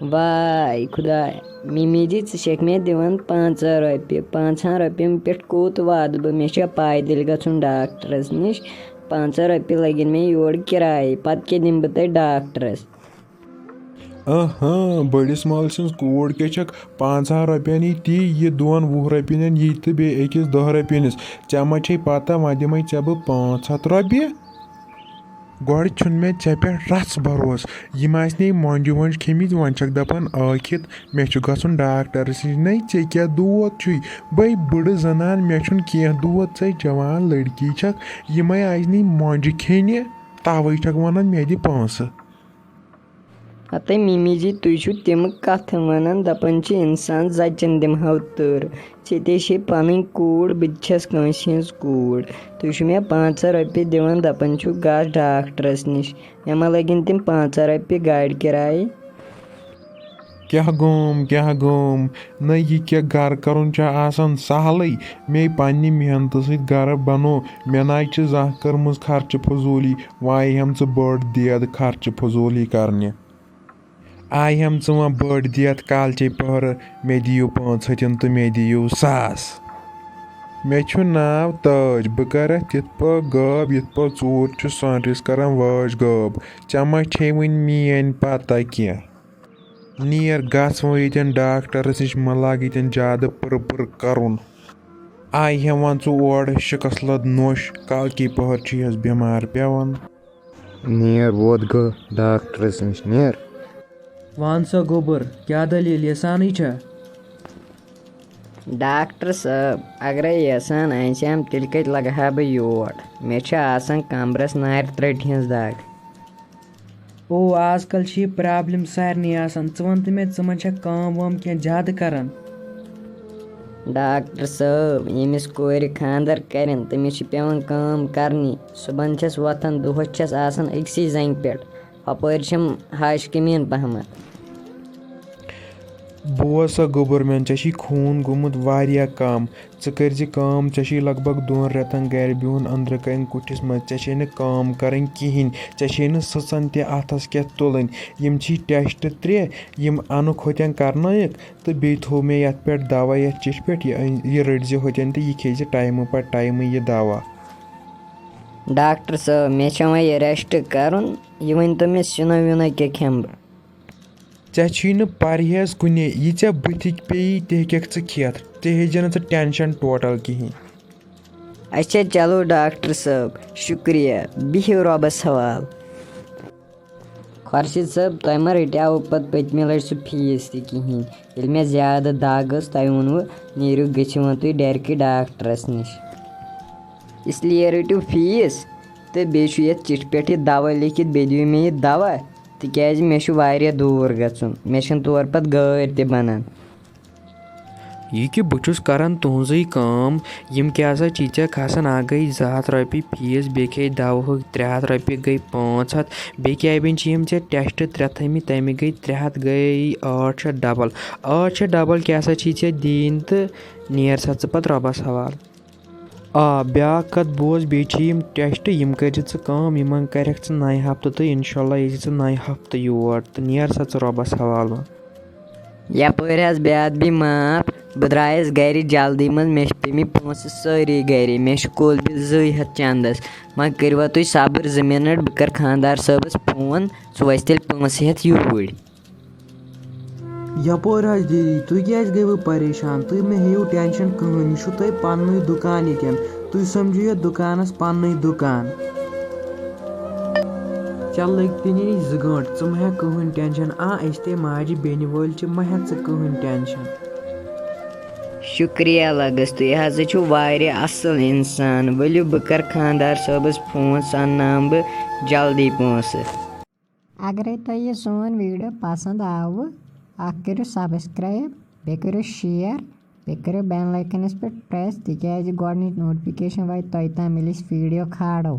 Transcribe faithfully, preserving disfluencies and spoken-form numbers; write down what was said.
واے خۄداے، مِمی جی، ژٕ چھَکھ مےٚ دِوان پنٛژاہ رۄپیہِ۔ پنٛژاہَن رۄپیَن پٮ۪ٹھ کوٚت واتہٕ بہٕ؟ مےٚ چھےٚ پایدٔلۍ گژھُن ڈاکٹرَس نِش۔ پنٛژاہ رۄپیہِ لَگن مےٚ یورٕ کِرایہِ، پَتہٕ کیٛاہ دِمہٕ بہٕ تۄہہِ ڈاکٹرَس؟ اہاں، بٔڑِس مٲلۍ سٕنٛز کوٗر کیٛاہ چھَکھ پنٛژاہَن رۄپیَن یی تی، یہِ دۄن وُہ رۄپیَن یی تہٕ بیٚیہِ أکِس دَہ رۄپیَنِس۔ ژےٚ ما چھے پَتہ، وۄنۍ دِمَے ژےٚ بہٕ پانٛژھ ہَتھ رۄپیہِ؟ گۄڈٕ چھُنہٕ مےٚ ژےٚ پٮ۪ٹھ رَژھ بھروسہٕ۔ یِم آسہِ نے مۄنٛجہِ وۄنٛجہِ کھیٚمٕتۍ، وۄنۍ چھَکھ دَپان ٲکھِتھ مےٚ چھُ گژھُن ڈاکٹرَس نِش۔ نَے، ژےٚ کیٛاہ دود چھُے؟ بٔے بٕڑٕ زَنان، مےٚ چھُنہٕ کینٛہہ دود، ژَے جوان لٔڑکی چھَکھ۔ یِمَے آسہِ نے مۄنٛجہِ کھیٚنہِ، تَوَے چھَکھ وَنان مےٚ دِ پونٛسہٕ۔ ہتے مِمی جی، تُہۍ چھِو تِم کَتھٕ وَنان، دَپان چھِ اِنسان زَچَن دِمہو تٔر۔ ژےٚ تے چھے پَنٕنۍ کوٗر، بہٕ تہِ چھَس کٲنٛسہِ ہِنٛز کوٗر۔ تُہۍ چھِو مےٚ پنٛژاہ رۄپیہِ دِوان، دَپان چھِو گژھ ڈاکٹرَس نِش۔ مےٚ ما لَگن تِم پنٛژاہ رۄپیہِ گاڑِ کِرایہِ؟ کیٛاہ گوم، کیٛاہ گوم؟ نہ، یہِ کیٛاہ گَرٕ کَرُن چھا آسان سہلٕے؟ مے پننہِ محنتہٕ سۭتۍ گرٕ بنو۔ مےٚ ناے چھِ زانٛہہ کٔرمٕژ خرچہٕ فضوٗلی، وۄنۍ آیہِ ہم ژٕ بٔڑ دید خرچہٕ فضوٗلی کرنہِ۔ آیہِ ہم ژٕ وۄنۍ بٔڑ دید کالچے پہرٕ، مےٚ دِیِو پانٛژھ ہتن تہٕ مےٚ دِیِو ساس۔ مےٚ چھُ ناو تاج، بہٕ کرتھ تِتھ پٲٹھۍ غٲب یِتھ پٲٹھۍ ژوٗر چھُ سونٛٹھِس کران وٲج غٲب۔ ژےٚ ما چھے وٕنہِ میٲنۍ پتہ کینٛہہ؟ نیر گژھ وۄنۍ ییٚتٮ۪ن ڈاکٹرس نِش، مہ لاگ ییٚتٮ۪ن زیادٕ پٕرٕ پٕرٕ کرُن۔ آیہِ ہٮ۪وان ژٕ اورٕ شِکس لد نوٚش، کالکی پہر چھُ یس بٮ۪مار پٮ۪وان۔ نیر ووت گٲ ڈاکٹرس نِش، نیر۔ وَن سا گوٚبُر، کیٛاہ دٔلیٖل، یَسانٕے چھا؟ ڈاکٹر صٲب، اگرے یَسان آسہِ ہم، تیٚلہِ کتہِ لگہٕ ہا بہٕ یور؟ مےٚ چھِ آسان کمرس نارِ ترٛٹہِ ہٕنٛز دگ۔ او، آز کل چھِ یہِ پرابلم سارنٕے آسان۔ ژٕ وَن تہٕ مےٚ، ژٕ ما چھَکھ کٲم وٲم کینٛہہ زیادٕ کران؟ ڈاکٹر صٲب، ییٚمِس کورِ خانٛدر کرن، تٔمِس چھِ پٮ۪وان کٲم کرنی۔ صُبحن چھَس وۄتھان، دۄہس چھَس آسان أکسٕے زنٛگہِ پٮ۪ٹھ۔ ہۄپٲرۍ چھِم ہاش کٔمیٖن پہمتھ۔ بوز سا گوٚبُر میون، ژےٚ چھی خوٗن گوٚمُت واریاہ کم۔ ژٕ کٔرۍ زِ کٲم، ژےٚ چھی لگ بگ دۄن رٮ۪تن گرِ بِہُن أنٛدرٕ کنہِ کُٹھِس منٛز، ژےٚ چھے نہٕ کٲم کرٕنۍ کِہینۍ، ژےٚ چھے نہٕ سٕژن تہِ اتھس کٮ۪تھ تُلٕنۍ۔ یِم چھی ٹیسٹ ترٛےٚ، یِم انُکھ ہوتٮ۪ن کرنٲیِکھ، تہٕ بیٚیہِ تھوٚو مےٚ یتھ پٮ۪ٹھ دوا، یتھ چِٹھِ پٮ۪ٹھ، یہِ أنۍ، یہِ رٔٹۍ زِ ہوتٮ۪ن تہٕ یہِ کھیٚیہِ زِ ٹایمہٕ پتہٕ ٹایمہٕ یہِ دوا۔ ڈاکٹر صٲب، مےٚ چھا وۄنۍ ریسٹ کرُن؟ یہِ ؤنۍ تو مےٚ، سِیُنہ وِیُنہ کیٛاہ کھٮ۪مہٕ بہٕ؟ ژےٚ چھُے نہٕ پرہیز کُنے، یہِ ژےٚ بٕتھِکۍ پیٚیی، تہِ ہیٚککھ ژٕ کھٮ۪تھ، تہِ ہیٚیہِ زِ نہٕ ژٕ ٹینشن ٹوٹل کِہینۍ۔ اچھا، چلو ڈاکٹر صٲب، شُکریہ، بِہِو رۄبس حوال۔ خۄرشیٖد صٲب، تۄہہِ ما رٔٹیاوٕ پتہٕ پٔتمہِ لٹہِ سُہ فیٖس تہِ کِہینۍ؟ ییٚلہِ مےٚ زیادٕ دگ ٲس، تۄہہِ ووٚنوٕ، نیٖرِو، گٔژھِو وۄنۍ تُہۍ ڈیرکٕے ڈاکٹرس نِش۔ اس لیے رٔٹِو فیٖس، تہٕ بیٚیہِ چھُ یتھ چِٹھِ پٮ۪ٹھ یہِ دوا لیکھِتھ، بیٚیہِ دِیِو مےٚ یہِ دوا، تِکیازِ مےٚ چھُ واریاہ دوٗر گژھُن، مےٚ چھَنہٕ تورٕ پتہٕ گٲڑۍ تہِ بنان۔ یہِ کہِ بہٕ چھُس کران تُہنٛزٕے کٲم، یِم کیٛاہ سا چھی ژےٚ کھسان؟ اکھ گٔے زٕ ہتھ رۄپیہِ فیٖس، بیٚیہِ کھے دوہُک ترٛےٚ ہتھ رۄپیہِ، گٔے پانٛژھ ہتھ، بیٚیہِ کیٛاہ بیٚیہِ چھِ یِم ژےٚ ٹیسٹ ترٛےٚ تھٲمٕتۍ، تَمہِ گٔے ترٛےٚ ہتھ، گٔے ٲٹھ شیٚتھ ڈبل۔ ٲٹھ شیٚتھ ڈبل کیٛاہ سا چھی ژےٚ دِنۍ تہٕ نیر سا ژٕ پتہٕ رۄبس حوال۔ آ، بیٛاکھ کَتھ بوز، بیٚیہِ چھِ یِم ٹیسٹ، یِم کٔرۍ زِ ژٕ کٲم، یِمَن کَرٮ۪کھ ژٕ نَیہِ ہفتہٕ تہٕ اِنشاء اللہ یی زِ ژٕ نَیہِ ہفتہٕ یور تہٕ نیر سا ژٕ رۄبَس حوالہٕ۔ یَپٲرۍ حظ بیاد بی معاف، بہٕ درٛایَس گَرِ جلدی منٛز، مےٚ چھِ پیٚمٕتۍ پونٛسہٕ سٲری گَرِ، مےٚ چھِ کُل بِل زٕے ہَتھ چَندَس، وۄنۍ کٔرِوا تُہۍ صبٕر زٕ مِنَٹ، بہٕ کَرٕ خانٛدار صٲبَس فون، سُہ وَسہِ تیٚلہِ پونٛسہٕ ہٮ۪تھ یوٗرۍ۔ یپٲرۍ حظ دیدی، تُہۍ کیٛازِ گٔیوٕ پریشان؟ تُہۍ مہ ہیٚیِو ٹینشن کٕہٕنۍ، یہِ چھُ تۄہہِ پننُے دُکان ییٚتٮ۪ن، تُہۍ سمجھِو یتھ دُکانس پننُے دُکان۔ ژےٚ لٔگۍ تہِ نِنۍ زٕ گٲنٛٹہٕ، ژٕ مہ ہےٚ کٕہٕنۍ ٹینشن۔ آ، أسۍ تہِ ماجہِ بیٚنہِ وٲلۍ چھِ، مہ ہےٚ ژٕ کٕہٕنۍ ٹینشن۔ شُکریہ لگس، تُہۍ ہسا چھِو واریاہ اصل انسان۔ ؤلِو، بہٕ کرٕ خاندار صٲبس فون، سُہ انناوٕ بہٕ جلدی پونٛسہٕ۔ اگرے تۄہہِ یہِ سون ویڈیو پسند آوٕ، اکھ کٔرِو subscribe، بیٚیہِ کٔرِو share، بیٚیہِ کٔرِو bell iconس پٮ۪ٹھ press، تِکیازِ گۄڈنِچ notification واتہِ تۄہہِ تام، ییٚلہِ أسۍ ویڈیو کھالو۔